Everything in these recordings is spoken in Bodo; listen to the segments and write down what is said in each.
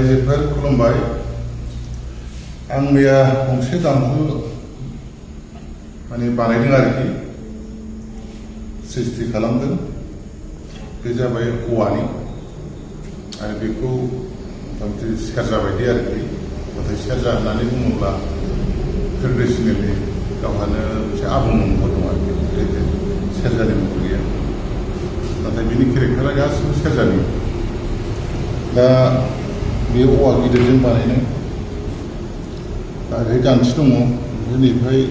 रायजोफोर खुलुमबाय। आं मैया गंसे दामजु बानायदों आरोखि, सृष्टि खालामदों। बे जाबाय औवानि आरो बेखौ मथा-मथि सेरजा बायदि आरोखि। नाथाय सेरजा होननानै बुङोब्ला ट्रेडिसनेलि गावहानो मोनसे आबुं महर दं आरोखि। सेरजानि महर गैया, नाथाय बिनि केरेक्टारा गासिबो सेरजानि। दा बे औवा गिदिरजों बानायनाय। दा ओरैहाय गान्थि दङ, बेनिफ्राय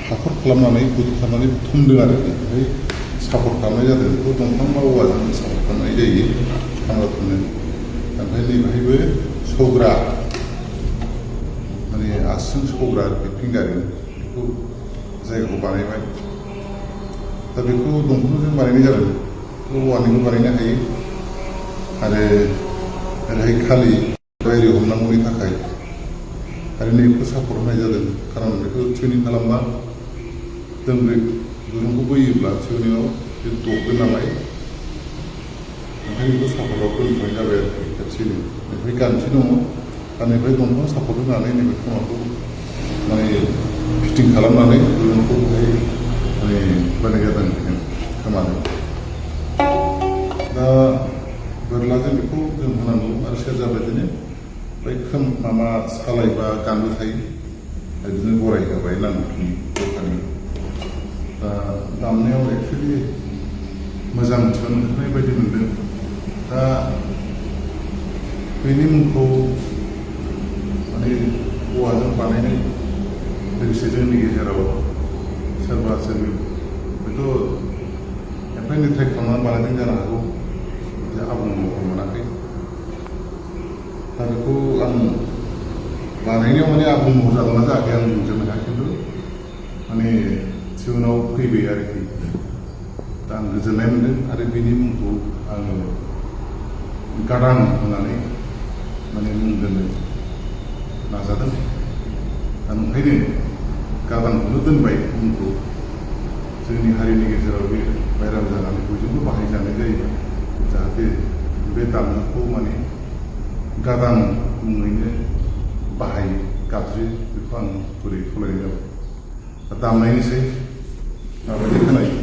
हाखर खालामनानै गुदुं खालामनानै थुमदों आरोखि। ओमफ्राय सापर्ट खालामनाय जादों। बेखौ दंफां बा औवाजों सापर्ट खालामनाय जायो खामलाफोरनो। ओमफ्राय नैबेहायबो सौग्रा, आसिजों सौग्रा आरोखि, फिंगारिं, बेखौ जायगाखौ बानायबाय। दा बेखौ दंफांजों बानायनाय जादों। औवानिबो बानायनो हायो आरो ओरैहाय खालि बायरि हमनांगौनि थाखाय आरो नैबेखौ सापर्ट होनाय जादों। खारन बेखौ टिउनिं खालामबा दोंब्रै दुरुंखौ बोयोब्ला टिउनिंआव बे दबगोन नालाय, ओंखायनो बेखौ सापर्टआव दोनथ'नाय जाबाय आरोखि खेबसेनो। ओमफ्राय गान्थि दङ, गाननिफ्राय दंफां सापर्ट होनानै नैबे खोमाखौ फिटिं खालामनानै दुरुंखौहाय बानाय जादों खोमानो। दा बोरलाजों बेखौ जों होनांगौ आरो सेरजा बायदिनो बै सालाय बा गान्दु थायो, बिदिनो गराय होबाय नांगौखिनि जखानि। दा दामनायाव एक्सुवेलि मोजां टिउन ओंखारनाय बायदि मोनदों। दा बेनि मुंखौ औवाजों बानायनाय लोगोसे जोंनि गेजेराव सोरबा सोरबि बेखौ एफा एनै ट्राइ खालामनानै बानायदों जानो हागौ, आबुं महर मोनाखै। दा बेखौ आं बानायनायाव आबुं महर जादोंना जायाखै आं बुंजोबनो हाया, खिन्थु टिउनाव फैबाय आरोखि। दा आं गोजोननाय मोनदों आरो बेनि मुंखौ आङो गादां होननानै मुं दोननो नाजादों। दा ओंखायनो गादांखौनो दोनबाय मुंखौ। जोंनि हारिनि गेजेराव बे भाइराल जानानै बयजोंबो बाहायजानाय जायो, जाहाथे बे दामजुखौ गादां मुङैनो बाहायो, गाबज्रियो। बेखौ आं गुरै खावलायनाय जाबाय। दा दामनायनिसै माबायदि खोनायो।